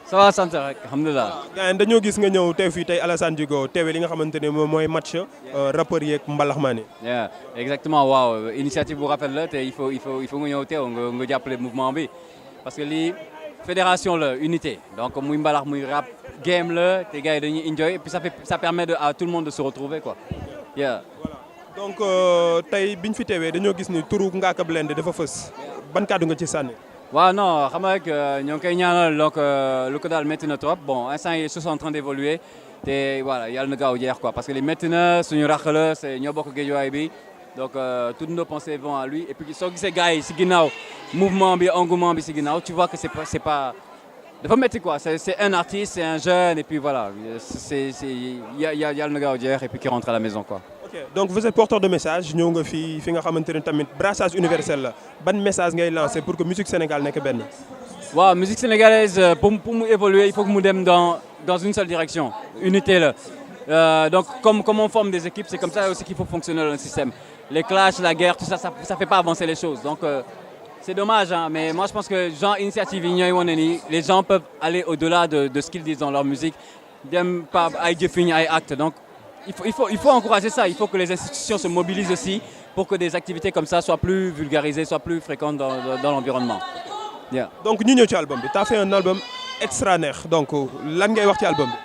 Ça va sant rek alhamdulilah. gars dañoo gis nga ñëw teew fii tey Alassane Djigo teewee li nga xamante ne moom mooy match rappeurs yeeg mbalaxmaan yi. Exactement waaw initiative bu rafet la te il faut nga ñëw teew nga jàppale mouvement bi parce que lii fédération la unité donc muy mbalax muy rap game la te gars yi dañuy enjoy et puis ça permet à tout le monde de se retrouver quoi. Voilà. Donc tey biñ fi teewee dañoo gis ni turu NGAAKA Blindé dafa fës ban kàddu nga ci sànni. waaw non xam nga rek ñoo ngi koy ñaanal donc lu ko daal métti na trop bon instant yi sont en train d'évoluer te voilà yàlla na gaaw jeex quoi parce que li métti na suñu rax la c'est ñoo bokk géejuwaay bi donc toutes nos pensées vont à lui et puis soo gisee gars yi si ginnaaw mouvement bi engouement bi si ginnaaw tu vois que c'est pas dafa métti quoi c'est un artiste c'est un jeune et puis voilà yàlla na gaaw jeex et puis qui rentre à la maison quoi. Ok donc vous êtes porteur de message ñëw nga fi nga xamante ne tamit brassage universel la ban message ngay lancer pour que musique Sénégal nekk benn. waaw musique sénégalaise pour mu évoluer il faut que mu dem dans une seule direction unité la donc comme on forme des équipes c'est comme ça aussi qu'il faut fonctionner dans le système les clashs la guerre tout ça fait pas avancer les choses donc c'est dommage hein, mais moi je pense que genre initiative yi ñooy wane ni les gens peuvent aller au-delà de ce qu'ils disent dans leur musique dem pas ay jëfiñ ay actes donc il faut encourager ça. Il faut que les institutions se mobilisent aussi pour que des activités comme ça soient plus vulgarisées, soient plus fréquentes dans l'environnement. Donc, nous avons album. Tu as fait un album extra neex. Donc, lan ngay wax ci album bi?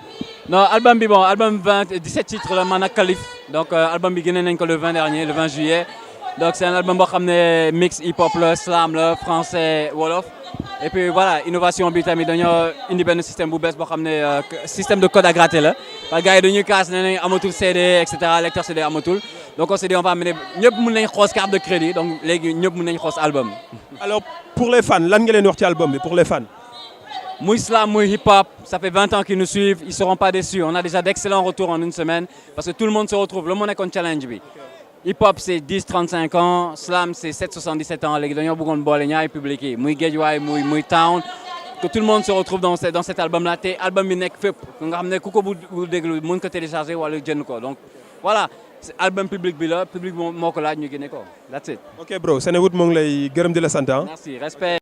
Non, album bi bon, album 17 titres la man ak Kalif. Donc album bi génne nañ ko le 20 dernier, le 20 juillet. Donc c'est un album boo xam ne mix hip-hop la, slam la, français, wolof. Et puis voilà, innovation bi tamit dañoo indi benn système bu bees boo xam ne système de code à gratter la. Parce que gars yi dañuy kaas ne nañ amatul CD et cetera lecteur CD amatul. Donc on s'est dit on va amener ñëpp mën nañ xoos carte de crédit donc léegi ñëpp mën nañ xoos album. Alors pour les fans lan nga leen wax ci album bi pour les fans. Muy slam, muy hip-hop, ça fait 20 ans qu'ils nous suivent, ils ne seront pas déçus. On a déjà d'excellents retours en une semaine parce que tout le monde se retrouve. Le monde est un challenge. Hip-hop, c'est 10-35 ans, slam, c'est 7-77 ans. Les gens ont beaucoup de publics. Muy Guédiawaye, muy Town. Que tout le monde se retrouve dans cet album-là. C'est album qui est fait. On a amené beaucoup de monde qui téléchargé ou à le donc voilà, album public, public, That's it. Ok, bro, SENEWOOD, je vous remercie. Merci, respect.